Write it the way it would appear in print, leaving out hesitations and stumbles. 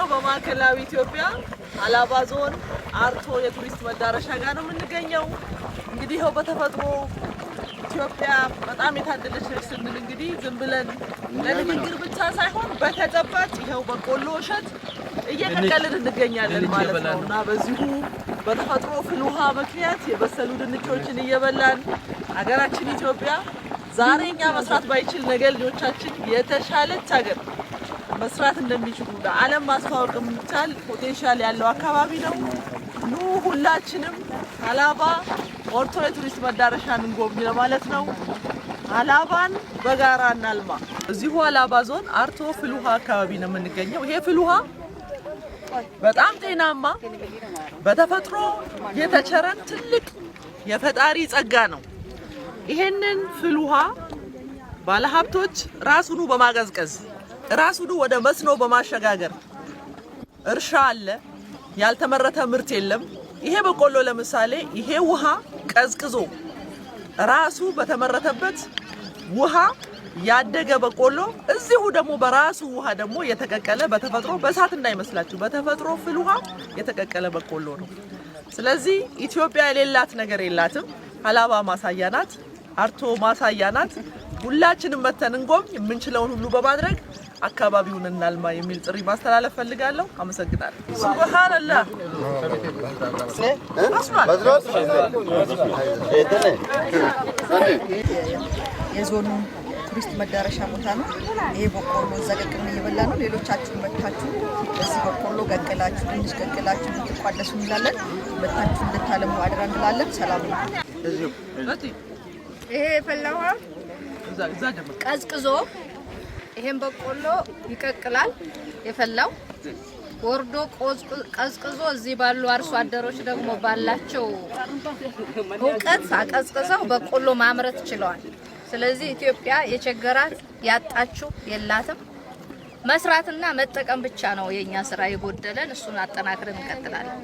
የምንገኘው በማዕከላዊ ኢትዮጵያ ሀላባ ዞን አርቶ የቱሪስት መዳረሻ ጋር ነው የምንገኘው። እንግዲህ ይኸው በተፈጥሮ ኢትዮጵያ በጣም የታደለች ነች ስንል እንግዲህ ዝም ብለን ለንግግር ብቻ ሳይሆን በተጨባጭ ይኸው በቆሎ እሸት እየቀቀልን እንገኛለን ማለት ነው። እና በዚሁ በተፈጥሮ ፍል ውሃ ምክንያት የበሰሉ ድንቾችን እየበላን ሀገራችን ኢትዮጵያ ዛሬ እኛ መስራት ባይችል ነገ ልጆቻችን የተሻለች ሀገር መስራት እንደሚችሉ ለዓለም ማስተዋወቅ የሚቻል potential ያለው አካባቢ ነው። ኑ ሁላችንም ሀላባ ኦርቶ የቱሪስት መዳረሻን እንጎብኝ ለማለት ነው። ሀላባን በጋራ እናልማ። እዚሁ ሀላባ ዞን አርቶ ፍልውሃ አካባቢ ነው የምንገኘው። ይሄ ፍልውሃ በጣም ጤናማ በተፈጥሮ የተቸረን ትልቅ የፈጣሪ ጸጋ ነው። ይሄንን ፍልውሃ ባለሀብቶች ራሱኑ በማቀዝቀዝ ራሱኑ ወደ መስኖ በማሸጋገር እርሻ አለ፣ ያልተመረተ ምርት የለም። ይሄ በቆሎ ለምሳሌ ይሄ ውሃ ቀዝቅዞ ራሱ በተመረተበት ውሃ ያደገ በቆሎ እዚሁ ደግሞ በራሱ ውሃ ደግሞ የተቀቀለ፣ በተፈጥሮ በእሳት እንዳይመስላችሁ፣ በተፈጥሮ ፍል ውሃ የተቀቀለ በቆሎ ነው። ስለዚህ ኢትዮጵያ የሌላት ነገር የላትም። ሀላባ ማሳያ ናት። አርቶ ማሳያ ናት። ሁላችንም መተን እንጎብኝ። የምንችለውን ሁሉ በማድረግ አካባቢውን እናልማ የሚል ጥሪ ማስተላለፍ ፈልጋለሁ። አመሰግናለሁ። ሱብሃንአላህ። የዞኑ ቱሪስት መዳረሻ ቦታ ነው። ይሄ በቆሎ እዛ ቀቅልን እየበላ ነው። ሌሎቻችሁ መታችሁ በዚህ በቆሎ ቀቅላችሁ ድንች ቀቅላችሁ እንድትቋደሱ እንላለን። መታችሁ እንድታለሙ አደራ እንላለን። ሰላም ነው። ይሄ የፈላ ውሃ ቀዝቅዞ ይሄን በቆሎ ይቀቅላል። የፈላው ወርዶ ቀዝቅዞ እዚህ ባሉ አርሶ አደሮች ደግሞ ባላቸው እውቀት አቀዝቅዘው በቆሎ ማምረት ችለዋል። ስለዚህ ኢትዮጵያ የቸገራት ያጣችው የላትም። መስራትና መጠቀም ብቻ ነው የኛ ስራ የጎደለን። እሱን አጠናክረን እንቀጥላለን።